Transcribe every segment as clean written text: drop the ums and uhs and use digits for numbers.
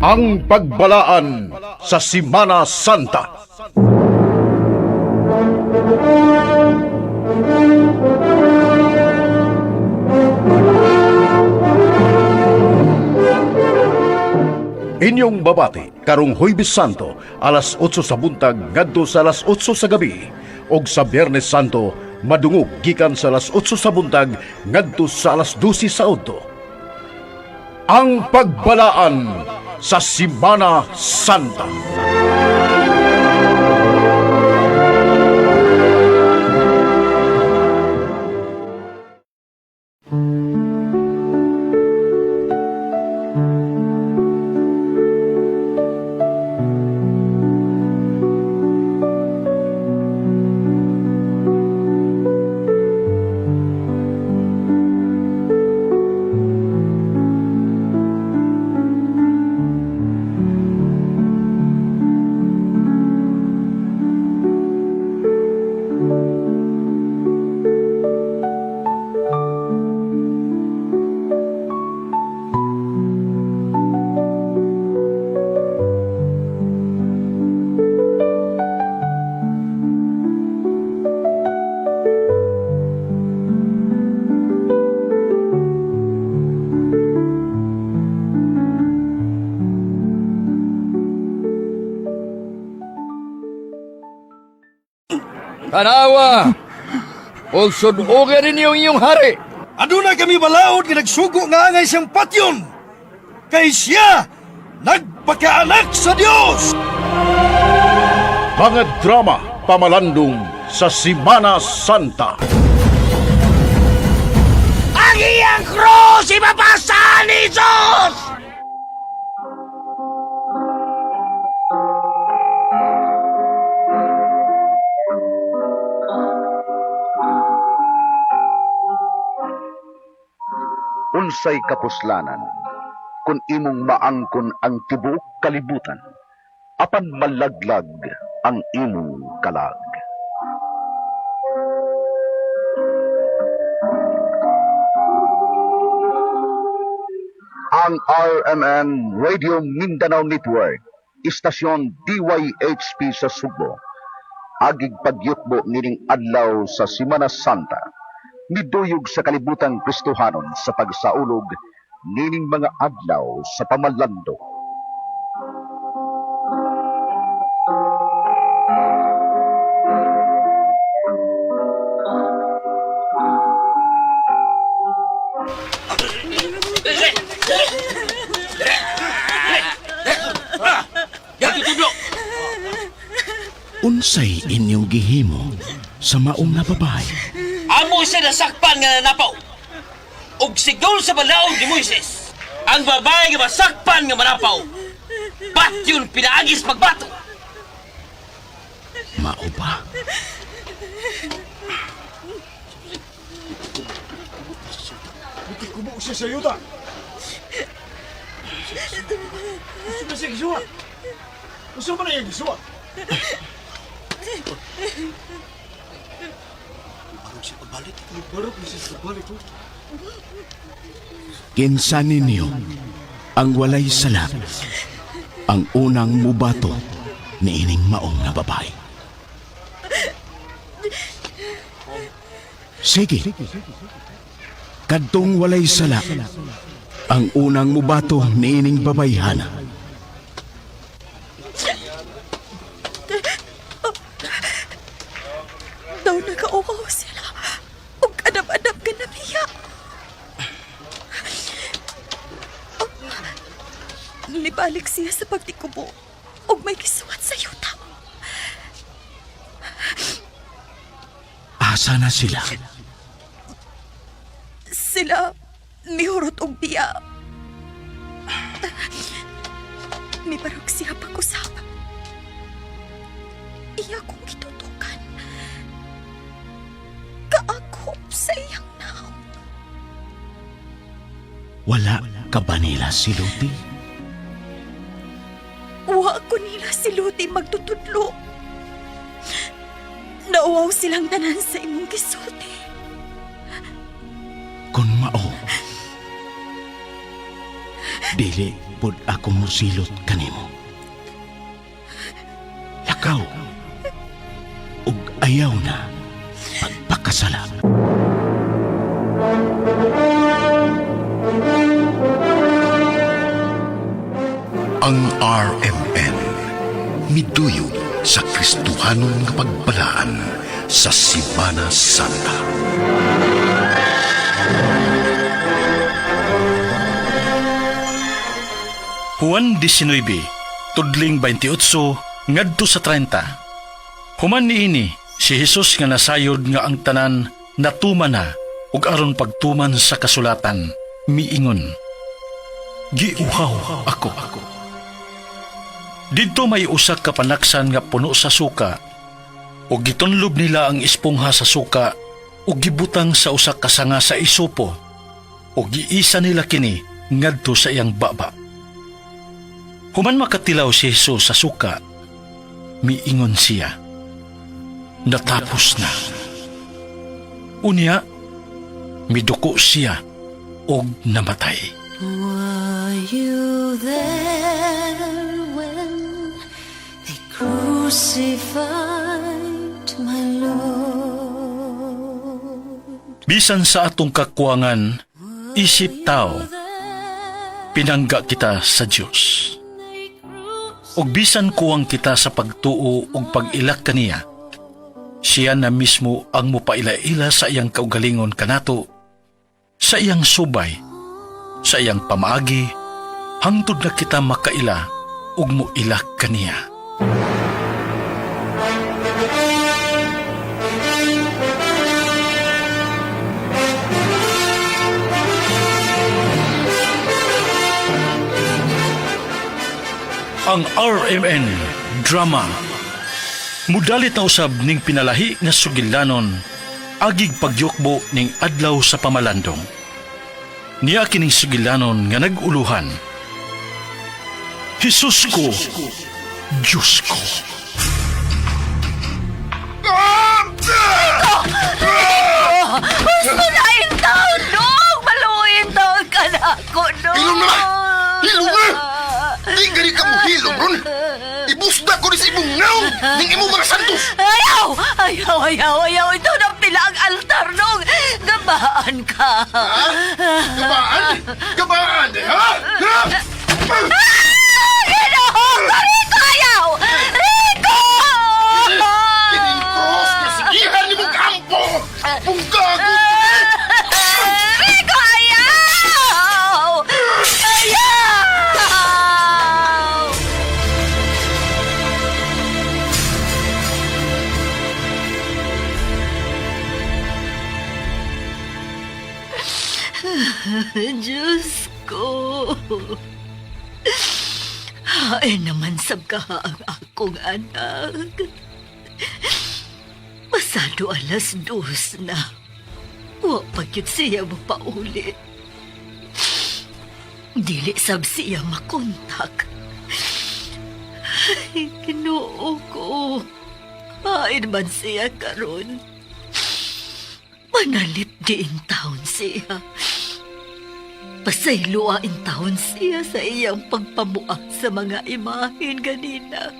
Ang Pagbalaan sa Simana Santa. Inyong babati karong Huwebes Santo alas 8 sa buntag ngadto sa alas 8 sa gabi ug sa Biyernes Santo madungog gikan sa alas 8 sa buntag ngadto sa alas 12 sa udto. Ang Pagbalaan sa Simana Santa. Tanawa! Ug sudugan ninyo ang inyong hari. Aduna kami balaod nga nagsugo nga angay siyang patyon. Kay siya nagpakaanak sa Dios. Mga drama pamalandong sa Simana Santa. Ang iyang krus ipapasa ni Jesus! Unsay kapuslanan kung imong maangkon ang tibuok kalibutan apan malaglag ang imong kalag? Ang RMN Radio Mindanao Network, istasyon DYHP sa Sugbo, agig pagyukbo nining adlaw sa Simana Santa, niduyog sa kalibutang Kristohanon sa pagsaulog nining mga adlaw sa pamalando. Unsay inyong gihimo sa maong nga babae? Amo siya nasakpan nga nanapaw. Ug sigaw sa balaod ni Moises, ang babae nga masakpan nga manapaw. Patyon pinaagis pagbato. Mao ba? Kubo siya sa yuta. Usa man siya gisuwat. Usa man iya gisuwat. Kinsa ninyo ang walay sala ang unang mubato niining maong nga babae? Sige. Kadtong walay sala ang unang mubato niining babayhana. Daw nagaukaw sila. Ug adab-adab ka na biya. Nibalik siya sa pagtikubo ug may gisuwat sa yuta. Asa na sila? Sila mihurot og biya. Mibarog siya pag-usap. Iya kong gitutukan. Kaakop sa iyang naong. Wala ka ba nila si Luti? Wa ko nila si Luti magtutudlo. Nauwaw silang tanan sa imong gisulti. Kung mao, Dili pud ako mosilot kanimo. Lakaw ug ayaw na pagpakasala. Ang RMN miduyog sa Kristohanon nga pagbalaan sa Simana Santa. Juan 19, tudling 28, ngadto sa 30. Human niini, si Jesus nga nasayod nga ang tanan natuman na ug aron pagtuman sa kasulatan, miingon. Giuhaw ako. Didto may usa ka panaksan nga puno sa suka ug gitunlob nila ang espongha sa suka ug gibutang sa usa ka sanga sa isopo ug giisa nila kini ngadto sa iyang baba. Human makatilaw si Jesus sa suka, miingon siya, natapos na. Unya, miduko siya og namatay. Were you there when they crucified my Lord? Bisan sa atong kakuwangan, isip tao, pinangga kita sa Dios. Og bisan kuwang kita sa pagtuo ug pag-ilak kaniya, siya na mismo ang mupaila-ila sa iyang kaugalingon kanato, sa iyang subay, sa iyang pamaagi, hangtod na kita makaila ug muilak kaniya. Ang RMN Drama. Mudalit na usab ning pinalahi nga sugilanon, agig pagyukbo ning adlaw sa pamalandong. Niya kining sugilanon nga nag-uluhan. Jesus ko, Diyos ko. Gusto na in taon, dong! Maluin taon ka na ako, dong! Hilom na ba? Hilom na! Di gani ka mo hilom ron! Ibusda ko ni sa imong naong ning imong mga santos! Ayaw! Ayaw, ayaw, ayaw! Ito na pila ang altar, dong! Gabaan ka! Ha? Gabaan? Gabaan eh, ha? Ha? Ah! Ginoo! Rico, ayaw! Rico! Kining cross na sigihan ni mong kampo! Punggago! Rico, ayaw! Ayaw! Diyos ko. Ay naman sab ka ang akong anak. Pasado 2:00 na. Wa pa gyud siya mopauli. Dili sab siya makontak. Ay, Ginoo ko. Hain man siya karon. Manalit di in taon siya. Pasayloa in taon siya sa iyang pagpamuak sa mga imahen ganina.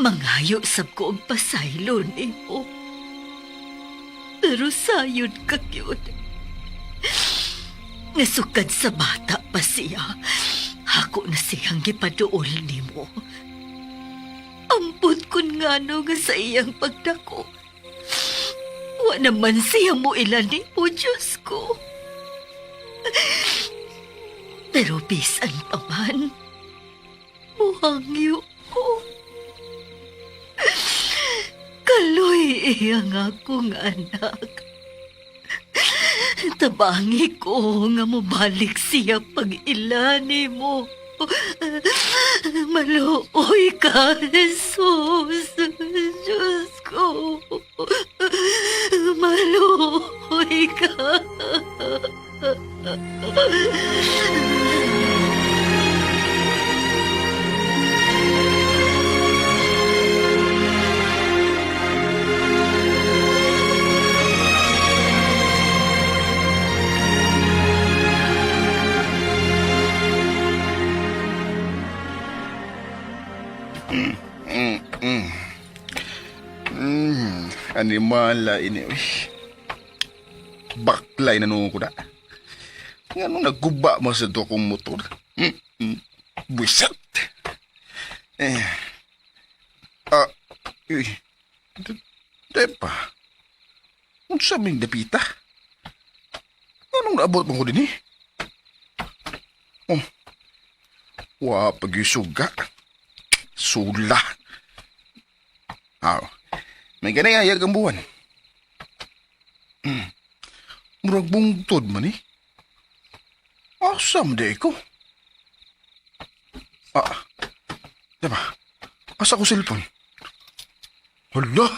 Mangayo sab ko og pasaylo nimo. Pero sayod ka gyud. Nasukad sa bata pa siya. Hako na siyang gipaduol nimo. Ampun kun ngano nga sa iyang pagdako. Wa naman siya mo ilan nimo, Diyos ko. Pero bisan pa man, muhangyo ko. Kaloy iyang akong anak. Tabangi ko nga mobalik siya pag ilani mo. Maluoy ka, Jesus. Diyos ko. Maluoy ka. Animala ini. Uy. Baklay na nung ko na. Nga nung nagguba mo sa do kong motor. Buisat. Eh. Ah, uy. Di pa. Unsa may dapita? Anong naabot mo ko din eh? Oh. Wa pag-isuga. Sula. Aw. May ganay ayag ang buwan. Murag bungtod man eh. Asa man di ko? Ah. Diba? Asa ko cellphone? Hala!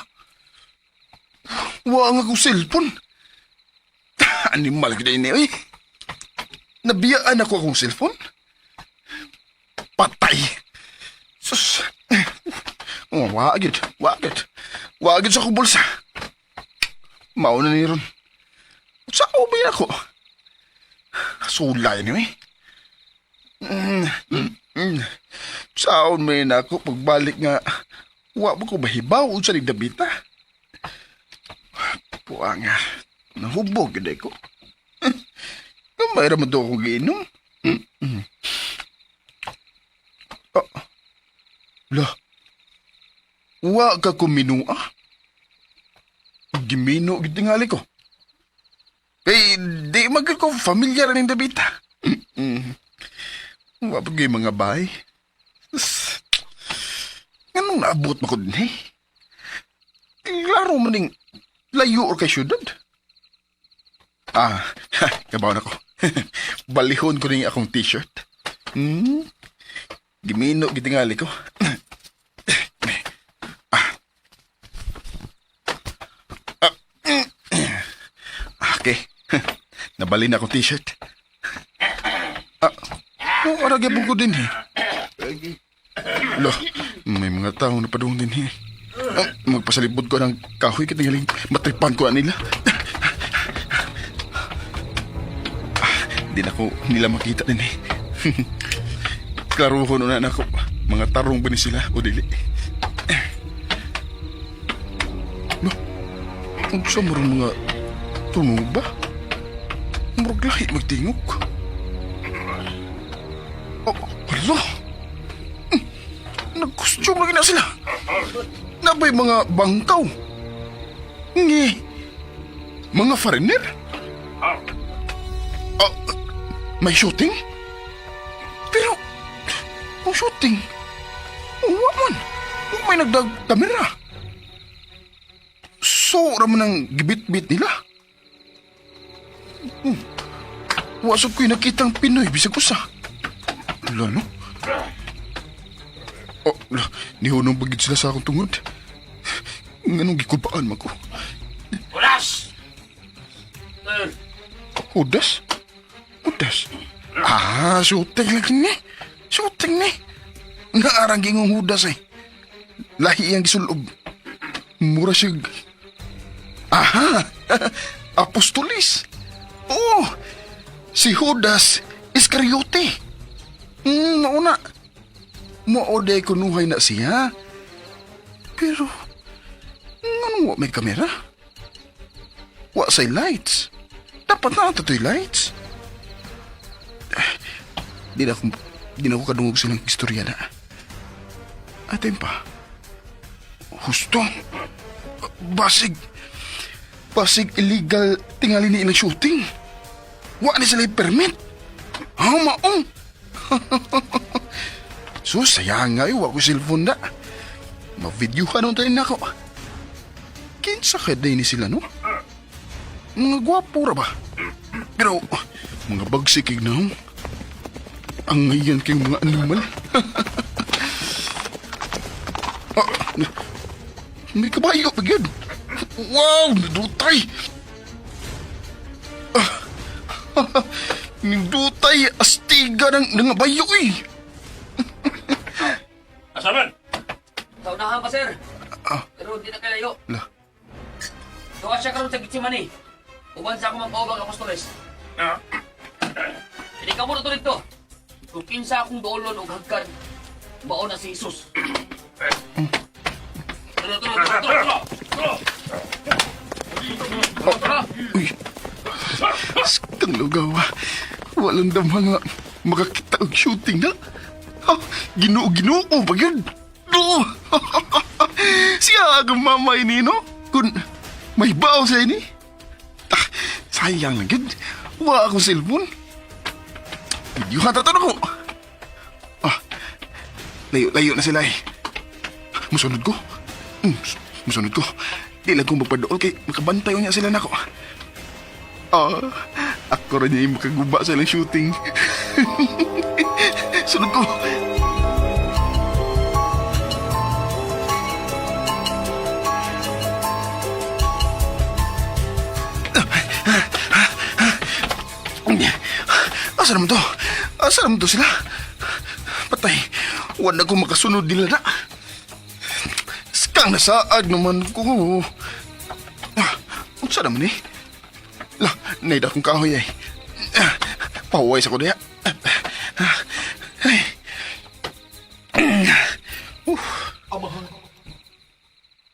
Wa nga ko cellphone. Animal gid ini oy. Nabiyaan ako akong cellphone. Patay. Sus. Oh, wa gid, wa gid. Wa gid sa akong bulsa. Mao na ni ron. Sa ubi ako. Sulay ni eh. Saon may na ako pagbalik nga wa mo ko mahibaw unsa ning dabita. Puang nga. Nahubog gid ko. Kamay ra man to akong giinom. Ah. La. Wa ka kuminua. Gimino gid tingali ko. Kay di man gyud ko familiar ning dabita. Wa pa gyud mga bahay. Sus. Nganong naabot man ko din eh? Klaro man ning layo or kay syudad. Ah, kabaw na ko. Balihon ko ning akong t-shirt. Gimino gitingali ko. Ah. Ah. Okay. Nabalin na akong t-shirt. Ah, oh, ara gyapon ko din eh. Lo, may mga tao na padung din eh. Ah, magpasalibot ko ng kahoy kitingaling matripan ko na nila. Ah, di na ko nila makita din eh. Klaro ko na nako. Mga tarong ba ni sila o dili? No, unsa mo rin mga tunog ba? Murag lahi magtingog. Oh, hala! Nag-costume lagi na sila. Nabay mga bangkaw. Ngi. Mga foreigner? Ah, may shooting? Pero, kung shooting, wa man. Wa may nagdag kamera. So, raman ang gibit-bit nila. Wasog ko'y nakitang Pinoy, bisag usa. Wala, no? Oh, la, nihunong bagid sila sa akong tungod. Nganong gikulpaan man ko? Ulas! Hudas? Hudas? Ah, shooting lang ni. Shooting ni. Naarang gingong hudas eh. Lahi ang gisulob. Mura siya. Aha! Apostolis! Oo! Si Judas Iscariote. Mauna. Maoday kunuhay na siya. Pero, nganong wa may kamera? Wa say lights. Dapat na ito lights. Eh, di na ako kadungog silang istorya na. Atin pa. Husto. Basig. Basig illegal tingali ni ilang shooting. Wa ni sila permit. Ha, maong. So, sayang nga eh, wa ko cellphone na. Ma-videohan tayo na ako. Kinsa ka ni sila, no? Mga gwapo ra ba? Pero, mga bagsikig na ang ngayon kayong mga animal. Ah, may kabayo pa gyud. Wow, nidutay. Ah, nidutay, astiga ng nangabayo eh. Asaman! Kaunahan pa, sir. Ah. Pero hindi na kalayo. La, Tuwa siya karon sa Gitsimani. Uban sa ako magpaubang apostoles. Hindi ka muna to dito. Kung kinsa akong doolon og hagkan, mao na si Jesus. Bastang lugaw. Walang damha nga makakita og shooting na. Ha, Ginoo-ginoo pa gyud. No. Siya ang mama ini, no? Kung may bao siya ini. Ah, sayang lang gyud. Wa akong cellphone. Video ka tatanong ko. Ah, layo-layo na sila eh. Musunod ko. Musunod ko. Di lang kong magpadool kay makabantay niya sila nako. Ah, ako rin niya yung makaguba sa ilang shooting. Sunod ko. Asa naman to? Asa naman to sila? Patay. Wala ko makasunod nila na. Skang nasaad naman ko. Ah, unsa naman eh? Lah, naida akong kahoy ay. Ah, Pahuway sa ko diya. Ah, Ay. Amahan,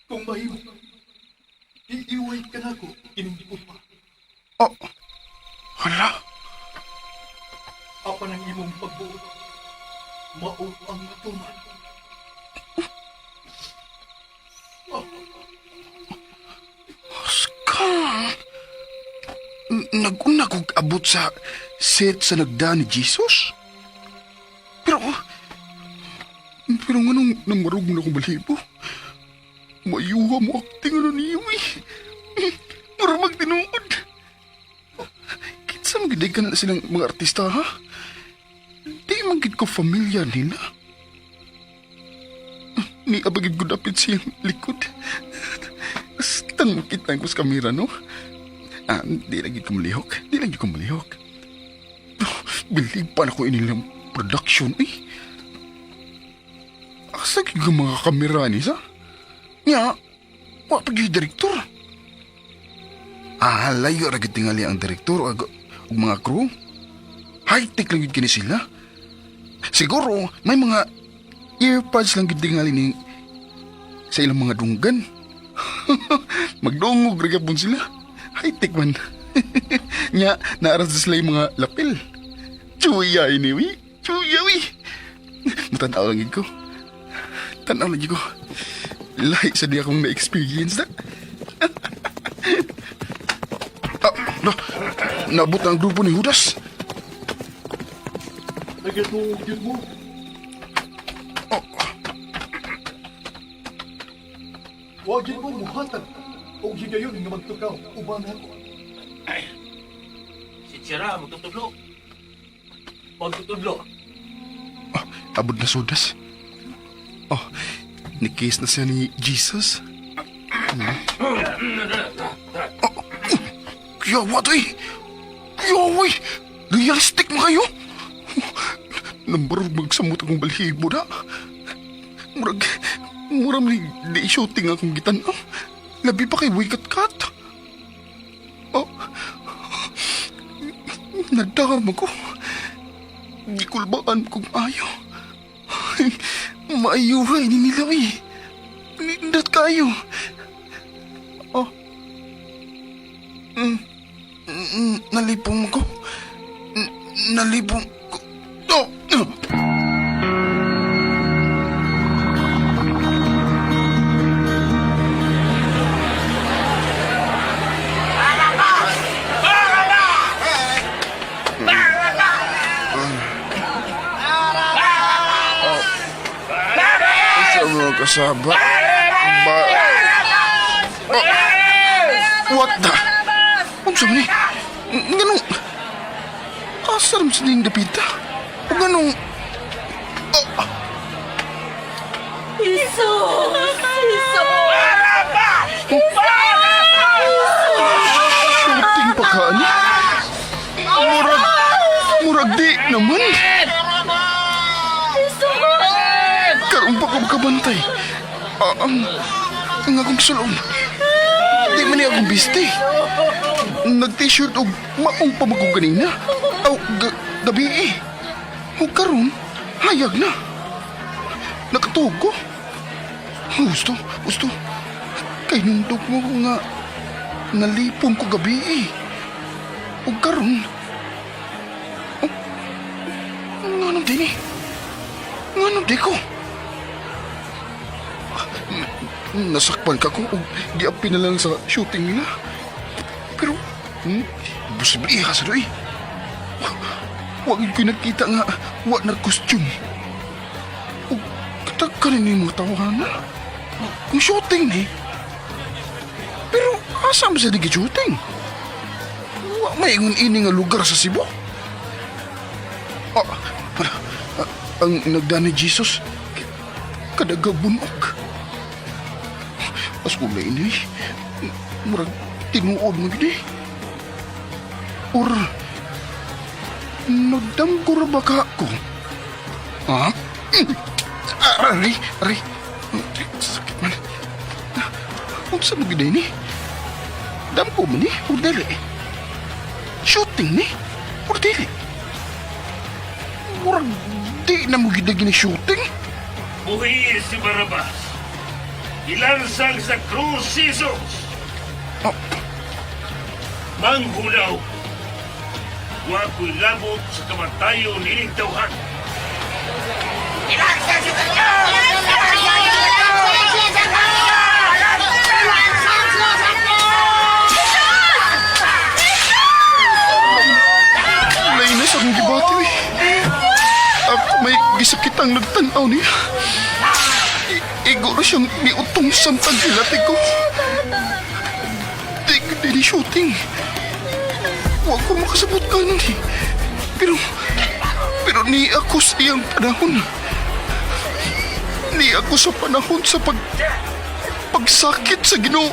kung mahimo, iiway ka na ko ining upa. Oh. Hala. Apan ang imong pagbuot, mao ang matuman. Skang. Naguna kog abot sa set sa nagda ni Jesus. Pero, pero nganong namarog na akong balibo? Mayuha mo acting ano niyo eh. Mura magtinuod. Kinsa magidig ka na silang mga artista ha? Di man gid ko familiar nila. Ni abagid ko dapit siyang likod. Basta makita ko sa kamera, no? Ah, di lagi ko malihok. Di lagi ko malihok. Oh, bilib pa na ko inilang production, eh. Asa gid ka mga kamera ni sa? Nya, wa pa gyud direktor. Ah, layo ra gyud tingali ang direktor ug ug mga crew. High-tech lang gyud kini sila. Siguro may mga earpods lang gyud tingali ni sa ilang mga dunggan. Magdungog ra gyapon sila. High-tech man. Nya, naaras na sila yung mga lapel. Chuya ini, wi. Chuya, wi. Matanaw lang gid ko. Tanaw lang gid ko. Lahi sa di akong na-experience na. Ah, na, naabot na ang grupo ni Judas. Nagatuog yun mo. Oh, Wa gyud mo muhatag og higayon nga magtukaw uban ako. Si Chira, magtutudlo. Magtutudlo. ah, abot na si Judas. Oh, nikiss na siya ni Jesus. Oh, yawa to eh. Yawa eh. Realistic mo kayo. Nambarog magsamot akong balhibo na. Murag, murag ni di shooting akong gitan-aw. Labi pa kay wikat kat. Oh, nadama ko. Gikulbaan kong ayaw. Maayuhay ni nila eh. Nindot kayo. Oh. Nalipong ko. Nalipong ko. Oh. Sa mga kasaba. Ba... Oh. What the? Unsa man ni? Nganong... Asa rin sa ning dapita? O nganong... Oh. Jesus! Jesus! Shooting pa ka, ani? Murag... Murag di naman. Karoon pa ko makabantay. Ah, ang akong sulong. Di man niya akong biste. Nag-t-shirt og maong pamagong ganina. Aw, gabi eh. O karon, hayag na. Nakatuog ko. Gusto, gusto. Kay nundok mo ko nga nalipong ko gabi eh. O karon, di ni? Ngano di ko? Nasakpan ka ko og giapin na lang sa shooting nila. Pero, posible iha sa doy. Wa gyud ko'y nakita nga wa na costume. Og katag ni mo tawahan na. Kung shooting ni. Pero asa man sa di shooting? Wa may ingon ini nga lugar sa Cebu. Ah, ah, ang nagda ni Jesus kadagabunog. As kulay ini, murag tinuod mo gid eh. Or nagdamgo ra ba ka ko? Ha? Aray, aray. Sakit man. Unsa mo gid ni? Damgo man ni, or dili? Shooting ni, or dili? Murag di na mo gid ni shooting. Buhi si Barabas. Ilansang sa krus si Jesus. Oh. Manghulaw. Wa ko'y labot sa kamatayon ining tawhan. Ulay na sa akong gibati, uy. Ako may gisakitang nagtanaw niya. Igo na siyang niutong samtang hilati ko. Di ko din shooting. Huwag ko makasabot ka nun eh. Pero ni ako sa iyang panahon. Ni ako sa panahon sa pagsakit sa Ginoo.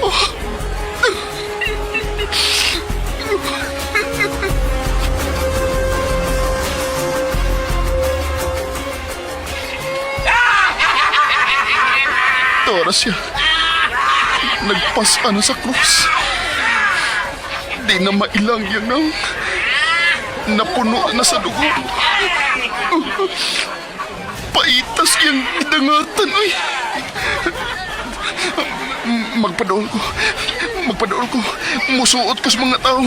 Oh. Tora siya. Nagpasa na sa krus. Di na mailang yan ang napuno na sa dugo. Paitas yung dangatan, ay. Magpadool ko. Magpadool ko. Musuot ko sa mga tao.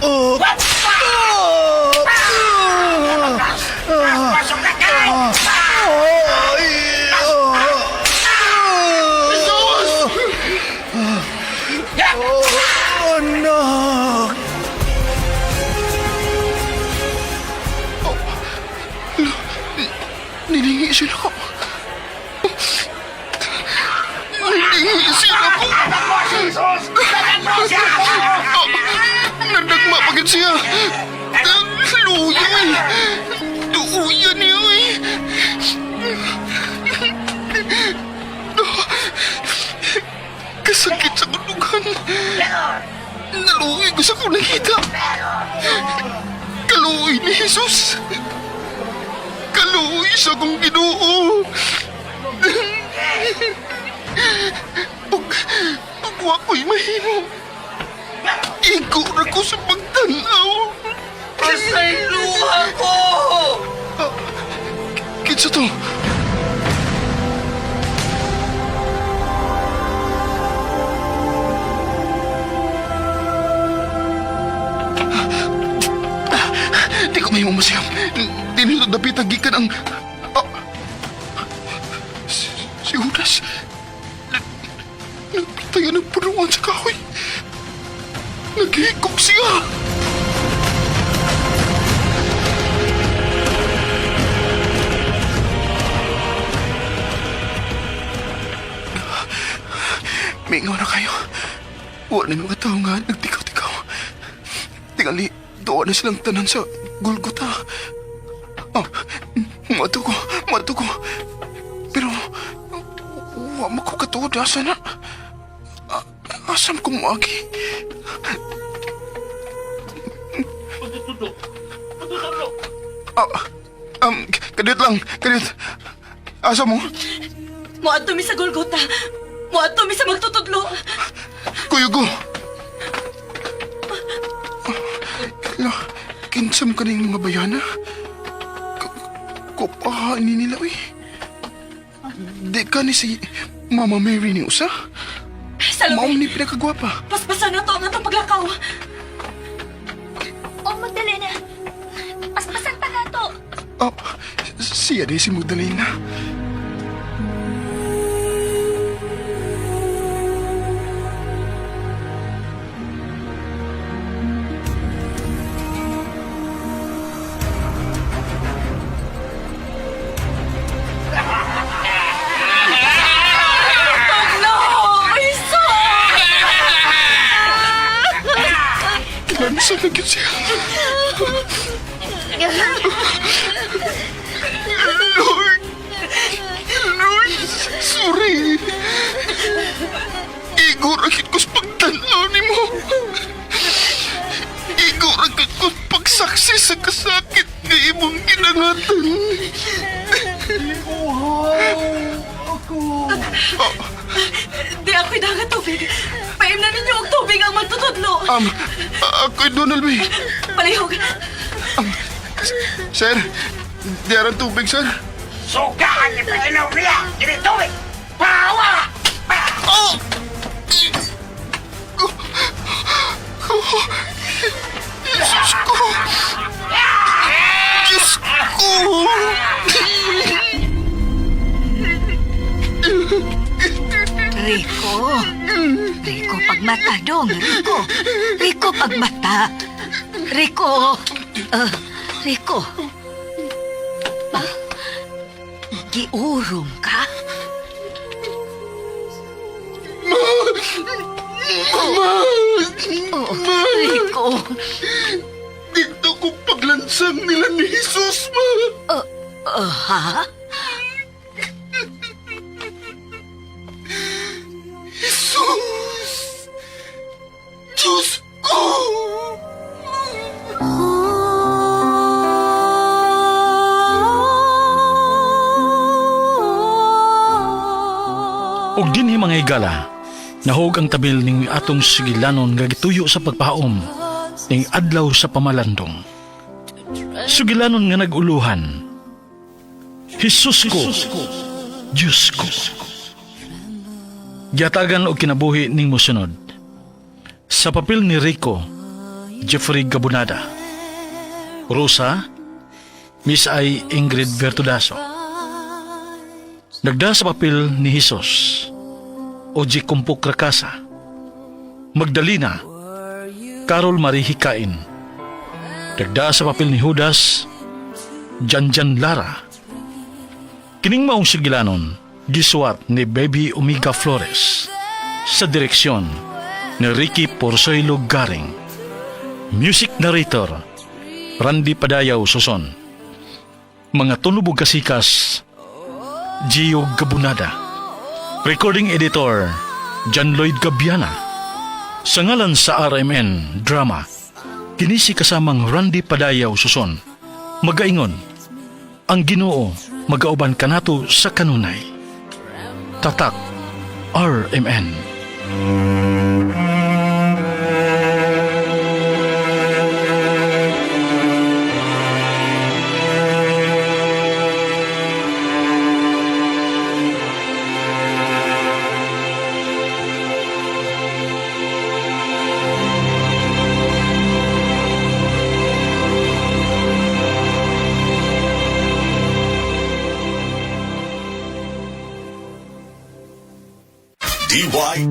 Oh! Pasok na kayo! Jesus! Anak! Nilingi sila ko. Nilingi sila ko. Oh, Nandagma pa gid siya. Luya eh. Luya niya eh. Kasakit sa kulugan. Naluoy ko sa kong nakita. Kaluoy ni Jesus. Kaluoy sa akong Ginoo. Ug wa ko'y mahimo. Igo ra ko sa pagtanaw. Pasayloa ko! Kinsa to? Di ko mahimo masiyam. Di nito dapit gikan ang... Ah, si Judas. Nagpitayan ng punuan sa kahoy. Naghikog siya. Mingaw na kayo. Wala na mga tao nga nagtikaw-tikaw. Tingali, doon na silang tanan sa Golgotha. Oh, mato ko, mato ko. Pero, wa mo ko katuod, asa na? Asam ko moagi? Kadiyot lang, kadiyot. Asa mo? Moadto mi sa Golgotha. Moadto mi sa magtutudlo. Kuyugo. La, kinsam ka ng mga bayana? Kupahaan ni nila, uy. Di ka ni si Mama Mary ni usa? Salome. Mao ni pinakagwapa. Paspasan na to ang atong paglakaw. Oh, Magdalena. Paspasan pa na to. Oh, siya di si Magdalena. No! Jesus! Kinansa na gyud siya. Lord! Lord! Sorry! Igo ra gyud ko sa pagtan-aw nimo. Igo ra gyud ko sa pagsaksi sa kasakit nga imong ginangatan. Ako. Di ako'y dagat tubig. Paimna ninyo og tubig ang magtutudlo. Ako'y Donald B. Palihog. Sir, di aran tubig, sir. Suka ang ipaginaw niya! Dili tubig! Pawa! Oh! Jesus ko! Diyos ko! Rico! Rico, pagmata dong. Rico! Rico, pagmata. Rico! Rico. Ah, giurong ka? Mama! Oh, Rico. Dito ko paglansang nila ni Jesus, ma! Ha? Jesus! Diyos ko! Ug dinhi mga higala, nahog ang tabil ning atong sugilanon nga gituyo sa pagpaom ning adlaw sa pamalandong. Sugilanon nga naguluhan. Jesus ko, Diyos ko. Giatagan og kinabuhi ning mosunod. Sa papel ni Rico, Jeffrey Gabunada. Rosa, Miss I. Ingrid Vertudaso. Nagda sa papel ni Jesus, Oji Kumpok Rakasa, Magdalena, Carol Marie Hikain. Nagda sa papel ni Judas, Janjan Lara. Kining maong sigilanon, gisuwat ni Baby Omega Flores sa direksyon ni Ricky Porsoilo Garing. Music narrator, Randy Padayaw Suson. Mga tunubog kasikas, Gio Gabunada. Recording editor, John Lloyd Gabiana. Sa ngalan sa RMN Drama, kini si kasamang Randy Padayaw Suson. Magaingon, ang Ginoo magauban kanato sa kanunay. Tatak RMN. DY